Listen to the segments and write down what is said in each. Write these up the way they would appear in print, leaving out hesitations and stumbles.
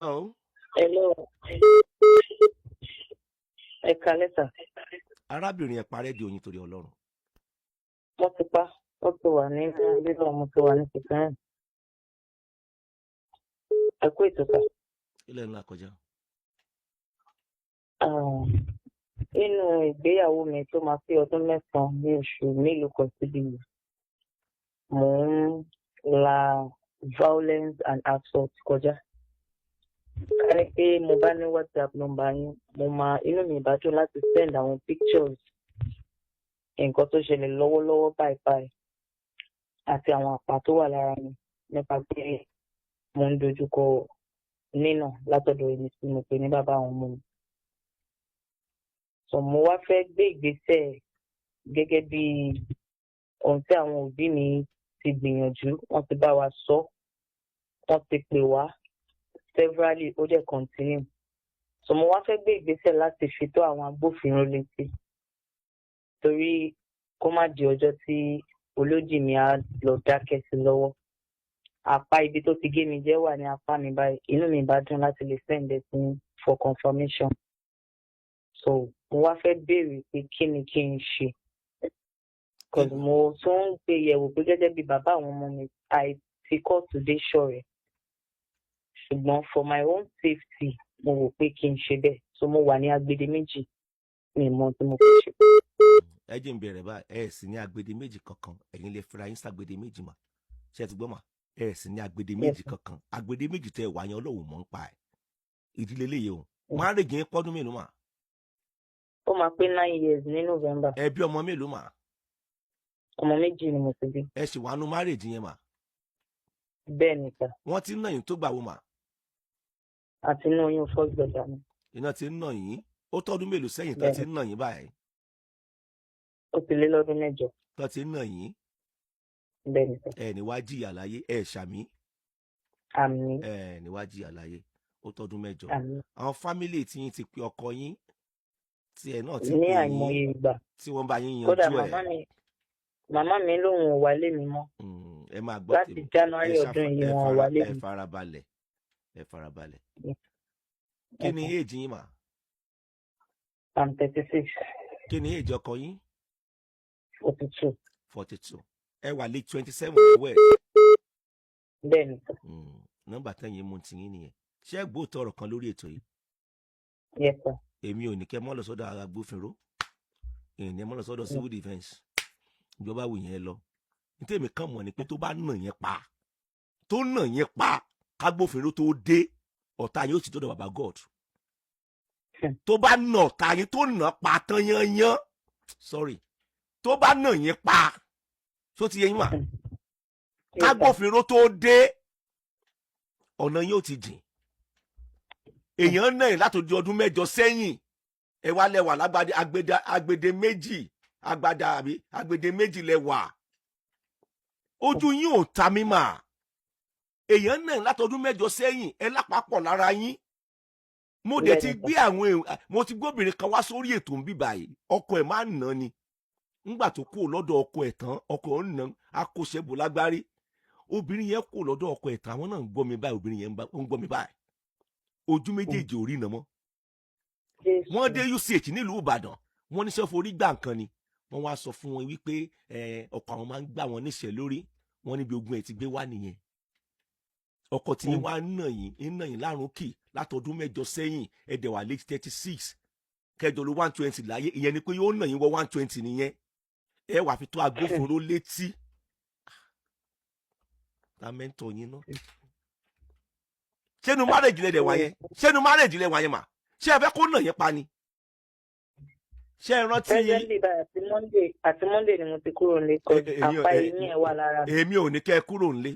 Hello. Hello. Ẹ kalẹ́ sà. Arábìnrin, ẹ parẹ́ di oyin torí Ọlọ́run. Wọ́n ti pa. Ó ti wà ní lílọ, mo ti wà ní kìkìrìn. Ẹ kú ètò, sà. Ilẹ̀ ńlá kọjá. Ah, nínú ìgbéyàwó mi tó máa pé ọdún 9 ní oṣù mélòó kan síbí yìí, mò ń la violence and assault kọjá. Ká ní pé mo bá ní WhatsApp number yín, mo máa inú mi ìbá dùn láti send àwọn pictures nǹkan tó ṣẹlẹ̀ lọ́wọ́lọ́wọ́ báyìí báyìí àti àwọn àpá tó wà lára mi nípa pé mo ń dojúkọ nínà látọ̀dọ̀ ẹni tí mo pè ní bàbá àwọn ọmọ mi. So mo wá fẹ́ gbé ìgbésẹ̀ gẹ́gẹ́ bí ohun tí àwọn òbí mi ti gbìyànjú. Wọ́n ti bá wa sọ, wọ́n ti pè wá severally, ó dẹ̀ continue. So mo wá fẹ́ gbé ìgbésẹ̀ láti fi tó àwọn agbófinró létí, torí kó má di ọjọ́ tí olójì mi á lọ dákẹ́ sí lọ́wọ́. Apá ibi tó ti gé mi jẹ́ wà ní apá mi báyìí. Inú mi bá dùn láti lè send ẹ̀ sí for confirmation. So mo wá fẹ́ béèrè pé kí ni kí n ṣe, cause mo tún ń gbé yẹ̀wò pé gẹ́gẹ́ bí bàbá àwọn ọmọ mi, àìtí kóòtù dé ṣọ̀rẹ́, ṣùgbọ́n for my own safety, mo wò pé kí n ṣe bẹ́ẹ̀. So mo wà ní agbede méjì, mi ò mọ ohun tí mo fẹ́ ṣe. Ẹ jẹ́ n bẹ̀rẹ̀ báyìí. Ẹ sì ní agbede méjì kankan. Ẹ̀yin lè fira yín ságbede méjì mà. Ṣé ẹ ti gbọ́ mà? Ẹ sì ní agbede méjì kankan. Agbede méjì tẹ wà yẹn, Ọlọ́run mọ̀ ń pa ẹ̀. Ìdílé léyìí o. Marriage yẹn pọ́dún mélòó mà? Ó máa pé 9 years ní November. Ẹ bí ọmọ mélòó mà? Ọmọ méjì ni mo ti bí. Ẹ sì wà nú marriage yẹn mà? Bẹ́ẹ̀ ni, sà. Wọ́n ti ń nà yín tó gbà wo mà? Àti inú oyún first daughter mi. Iná ti ń nà yín. Ó tọ́dún mélòó sẹ́yìn tó ti ń nà yín báyìí? Ó ti lé lọ́dún 8. Tó ti ń nà yín? Bẹ́ẹ̀ ni, sà. Ẹ ní wá jìyà láyé, ẹ ṣàmì. Àmín. Ẹ ní wá jìyà láyé. Ó tọ́dún 8. Àmín. Àwọn family tí yín ti pe ọkọ yín, tí ẹ náà ti Ní pè àìmọye yín ìgbà. tí wọ́n bá yín Kódà yanjú màmá ẹ̀? mi, màmá mi lòun ò wálé mi mọ́. Ẹ máa gbọ́ Láti tèmi. January Ẹ ṣàfà ọdún yìí, ẹ wọn ò fara wálé ẹ mi. farabalẹ̀, ẹ farabalẹ̀. Kí ni age yín mà? I'm 36. Kí ni age ọkọ yín? 42. 42. Ẹ wà lé 27 wẹ̀? Bẹ́ẹ̀ ni, sà. Nọ́mbà tẹ̀yìn mú ti yín nìyẹn. Ṣé ẹ gbóòótọ́ ọ̀rọ̀ kan lórí ètò yìí? Yes, sir. Èmi ò ní kẹ́ mọ́ lọ sọ́dọ̀ ara agbófinró, èyí ní mọ́ lọ sọ́dọ̀ civil defence, ìjọba wù yẹn lọ. Nítorí èmi kàn mọ̀ ni pé tó bá nà yẹn pa, tó nà yẹn pa, kágbófinró tó dé, ọ̀tá yín ó sì tó dọ̀ bàbá God. Tó bá nà ọ̀tá yín, tó nà pa tán yányán, sorry, tó bá nà yín pa, tó ti yẹ yín mà? Yes, sir. Kágbófinró tó dé, ọ̀nà yín ó ti jìn. Èèyàn náà látòdì ọdún 8 sẹ́yìn, ẹ wá lẹ́wà lágbàdé agbede, agbede méjì, agbada àbí agbede méjì lẹ́wà. Ojú yín ò ta mí mà. Èèyàn náà látọdún 8 sẹ́yìn, ẹ lápapọ̀ lára yín. Mo dẹ̀ ti gbé àwọn èèyàn, mo ti gbóbìnrin kan wá sórí ètò ń bí báyìí. Ọkọ ẹ̀ máa ń nà ni. Ńgbà tó kúrò lọ́dọ̀ ọkọ ẹ̀ tán, ọkọ ẹ̀ ń nà akóṣẹ́bù lágbárí. Obìnrin yẹn kúrò lọ́dọ̀ ọkọ ẹ̀ tán, àwọn náà ń gbọ́ mi báyìí. Obìnrin yẹn ń gbọ́ mi báyìí, ojú méjèèjì ò rí iná mọ́. Wọ́n dé UCH nílùú Ìbàdàn, wọ́n ní sẹ́fọ̀ gbà nǹkan ni. Wọ́n wá sọ fún wọn wípé ọkọ àwọn máa ń gbà wọ́n níṣẹ́ lórí. Wọ́n níbi ogun ẹ̀ ti gbé wá nìyẹn. Ọkọ tí yín wá ń nà yín, ń nà yín lárùn kì látọdún 8 sẹ́yìn. Ẹ dẹ̀ wà late 36, kẹjọ ló 120 láyé. Ìyẹn ni pé yóò nà yín wọ 120 nìyẹn. Ẹ wà fi tó agbófinró létí. Ta mẹ́ńtọ̀ yín náà? Ṣénu marriage lẹ́dẹ̀ wá yẹn? Ṣénu marriage lẹ́wà yẹn mà? Ṣé ẹ fẹ́ kó nà yín pa ni? Ṣé ẹ rántí? Presently báyìí, àti Monday ni mo ti kúrò nílé, cause apá eyín ẹ̀ wà lára mi. Èmi ò ní kẹ́ ẹ kúrò nílé,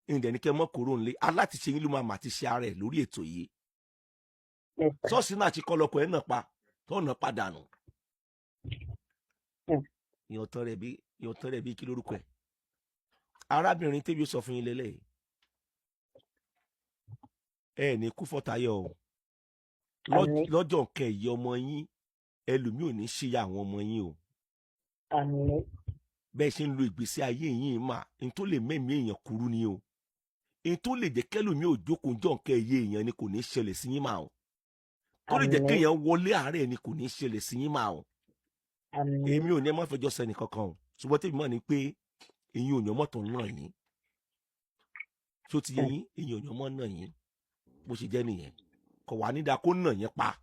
ǹdẹ̀ ní kẹ́ ẹ mọ́ kúrò nílé. Alátiṣe yín ló máa mà ti ṣe ara ẹ̀ lórí ètò yìí. Yes, sir. Ṣọ́ọ̀ṣì náà ti kọ́ lọkọ̀ ẹ̀ náà pa tọ́nà padànù. Ìyàn tán rẹ̀ bí kí lórúkọ ẹ̀? Arábìnrin tẹ́bi sọ fún yín lélẹ̀, ẹ ní kú fọ́tayọ̀ o. Àmín. Lọ́jọ́ kẹyì ọmọ yín, ẹlòmíì ò ní ṣíyà àwọn ọmọ yín o. Àmín. Bẹ́ẹ̀ ṣe ń lo ìgbésí ayé yín mà, n tó lè mẹ́mí èèyàn kúrú ni o. Èyí tó lè jẹ́ kẹ́lòmíì ò jókòó jọ̀ nǹkan ẹ̀yẹ èèyàn ni kò ní ṣẹlẹ̀ sí yín máa o. Tó lè jẹ́ Àmín. kéèyàn wọlé àárẹ̀ ni kò ní ṣẹlẹ̀ sí yín máa o. Àmín. Èmi ò ní ẹ má fẹjọ́ sẹ́ni kankan o, ṣùgbọ́n tèmi mọ̀ ni pé èyí ò yàn mọ́tò náà yín tó ti yé yín, èyí ò yàn mọ́ náà yín. Bó ṣe jẹ́ nìyẹn. Kò wá ní dáa kó nà yín pa,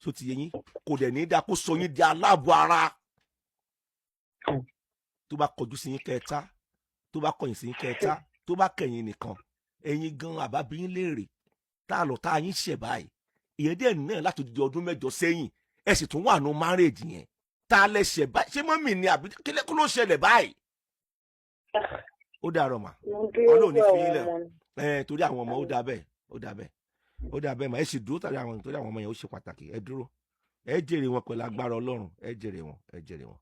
tó ti yé yín? Kò dẹ̀ ní dáa kó sọ yín di aláàbọ̀ ara. Tó bá kọjú sí yín kẹta, tó bá kọ̀yìn sí yín kẹta, tó bá kẹ̀yìn nìkan, ẹ̀yin gan àbábí yín léèrè tá a lọ tá a yín ṣẹ̀ báyìí. Ìyẹn dẹ̀ náà láti di ọdún 8 sẹ́yìn, ẹ sì tún wà nù márèèjì yẹn. Tá a lẹ ṣẹ̀ báyìí? Ṣé mummy ni àbí kílẹ̀ kó ló ṣẹlẹ̀ báyìí? Ó dàrọ̀ mà. Mo dúró Ọlọ́run ní fún fi yín àwọn lẹ̀. ọmọ mi. Ẹ torí àwọn ọmọ, ó dà bẹ́ẹ̀, ó dà bẹ́ẹ̀, ó dà bẹ́ẹ̀ mà. Ẹ sì dúró tàbí àwọn, torí àwọn ọmọ yẹn, ó ṣe pàtàkì. Ẹ dúró, ẹ jèrè wọn pẹ̀lú agbára Ọlọ́run. Ẹ jèrè wọn, ẹ jèrè wọn.